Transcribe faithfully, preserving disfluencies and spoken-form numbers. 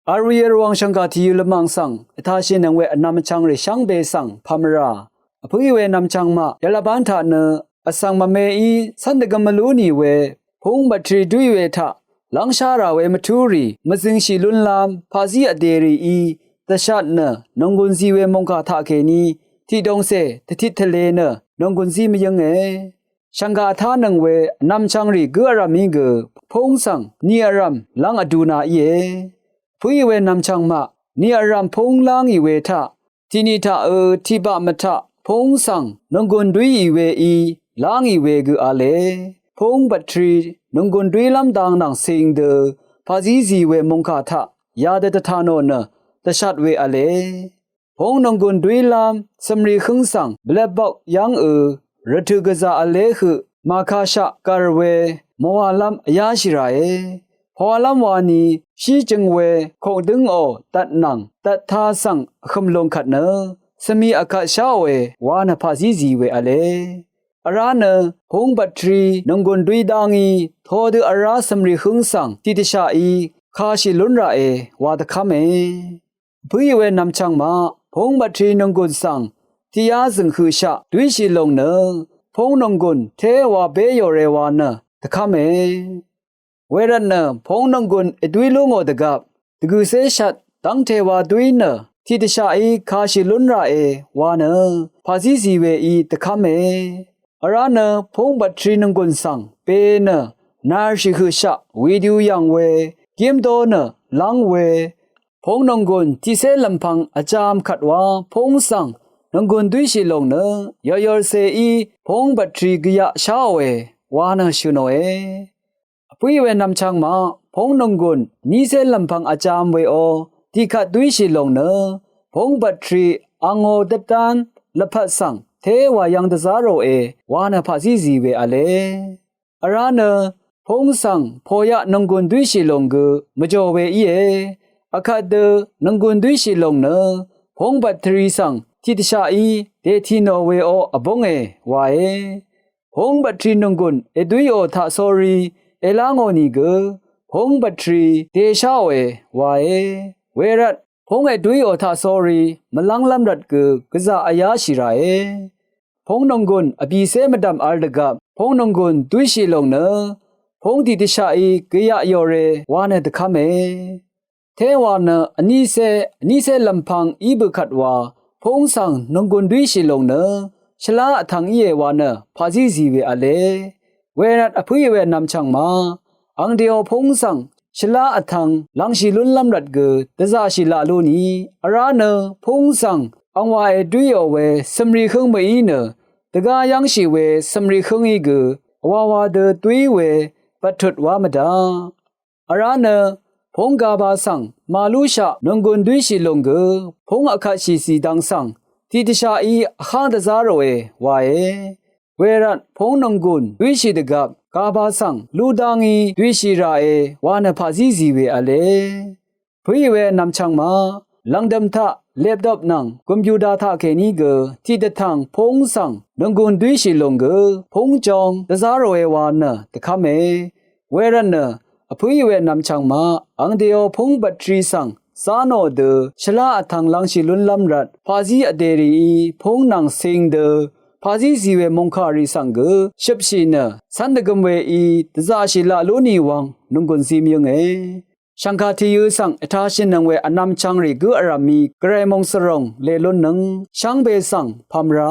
V̄l rì v̄l wvng shv̀ngkà tìyø̄ lvmv̀ng svng vtashìnøng we vnvm vchvng rì shvngbe svng pàmvrà. Vpǿì we nvmchvng maq yalvbán taq nø vsvng mvmeí cv́n dvgøm mvlú nì we púng bvtri dúí we taq lv́ngshá rà we mvtúrì mvzøngshì lúnlv́m paqzí vdè rìí dvshat nø nònggùn zi we mòngkà taqkèní tiqdongcè dvtit tvlē nø nònggùn zí mvyǿnge. Shv̀ngkà vtánøng we vnvmchvng rì gǿ vrv̀mí gø púng svng ni vrv̀m lv́ng vduna íe. Vpǿì we nvmchvng maq ni vrv̀m púng lángì we taq tiqni taqø̄ tiqbaq mvtaq púng svng nònggùn dúíì weí lángì we gø v̄le. Púng bvtri nònggùn dúílv́m dang nvng cing dø paqzí zi we mòngkà taq yadø dvtà nò nø dvshat we v̄le. Púng nònggùn dúílv́m cø̀mrì hǿng svng bvlepbok yv́ngø̄ rvtø̀ gvzà v̄lé høq màkashaq gv̀r we mòwàlv́m vyáshì ràe. Pòwàlv́m wani shí jøng we kok dǿngò dvt nvng dvt tā svng vhø̀m lung kvt nø svmi vkvt sháòe wa nø paqzí zi we v̄le. Vrá nø púng bvtri nònggùn dúí dá ngí todø vrá cø̀mrì hǿng svng tiqdvshaqí kashì lún ràe wa dvkv́me. Vpǿì we nvmchvng maq púng bvtri nònggùn svng tiqyá zø̀ng høqshaq dúíshì lòng nø púng nònggùn téwa bé yòre wa nø dvkv́me. Wervtnø púng nònggùn èdúí lú ngò dvgvp dvgø̀cé shvt dv́ngte wa dúí nø tiqdvshaqí kashì lún ràe wa nø paqzí zi weí dvkv́me. Vrá nø púng bvtri nònggùn svng be nø narshì høqshaq widiu yv̀ng we gím dó nø lv́ng we púng nònggùn tiqcé lv̀mpvng vjām kvt wa púng svng nònggùn dúíshì lòng nø yòyòrcèí púng bvtri gvyaq sháòe wa nø shø̀ nòe. Vpǿì we nvmchvng maq púng nònggùn nícé lv̀mpvng vjām weó tiqkvt dúíshì lòng nø púng bvtri angò dvpdán lvpat svng téwa yv̄ng dvzá ròe wa nø paqzí zi we v̄le. Vrá nø púng svng pòyaq nònggùn dúíshì lòng gø mvjò we íe. Vkvt dø nònggùn dúíshì lòng nø púng bvtri svng tiqdvshaqí dètì nò weó vbúnge wae. Púng bvtri nònggùn èdúíò taqsórí èlá ngò nìgø púng bvtri dèsháòe wae. Wervt púng èdúíò taqsórí mvlv́nglv́m rvt gø gvzà vyáshì ràe. Púng nònggùn vbìcé mvdv̀m v̄l dvgvp púng nònggùn dúíshì lòng nø púng tiqdvshaqí gvyaq yòre wa nø dvkv́me. Téwa nø vnícé vnícé lv̀mpvng í bø̀kvt wa púng svng nònggùn dúíshì lòng nø shvlá vtvng íe wa nø paqzí zi we v̄le. Wervt vpǿì we nvmchvng maq ang dèò púng svng shvlá vtvng lv̄ngshì lúnlv́m rvt gø dvzaqshì laq lú ni vrá nø púng svng angwàe dúíò we cø̀mrì hǿng mø̀í nø dvgá yv́ngshì we cø̀mrì hǿngí gø vwawa dø dúí we bvttut wá mvdaq. Vrá nø púng gaba svng màlúshaq nònggùn dúíshì lòng gø púng vkvtshì zìdvng svng tiqdvshaqí vháng dvzá ròe wae. Wervt púng nònggùn dúíshì dvgvp gaba svng lú dá ngí dúíshì ràe wa nø paqzí zi we v̄le. Vpǿì we nvmchvng maq lv̀ngdø̀m taq lepdop nvng gùmbyuda taqkèní gø tiqdvtv̀ng púng svng nònggùn dúíshì lòng gø púng jong dvzá ròe wa nø dvkv́me. Wervtnø vpǿì we nvmchvng maq ang dèò púng bvtri svng zá nò dø shvlá vtvng lv̄ngshì lúnlv́m rvt paqzí vdè rìí púng nvng cing dø paqzí zi we mòngkà rì svng gø shøpshì nø cv́n dvgøm weí dvzaqshì laq lú nì wvng nònggùn zi myønge. Shv̀ngkà tìyø̄ svng vtashìnøng we vnvm chvngrì gǿ vrv̀mí gvray mòngsvròng lèlúnnøng shvngbe svng pàmvrà.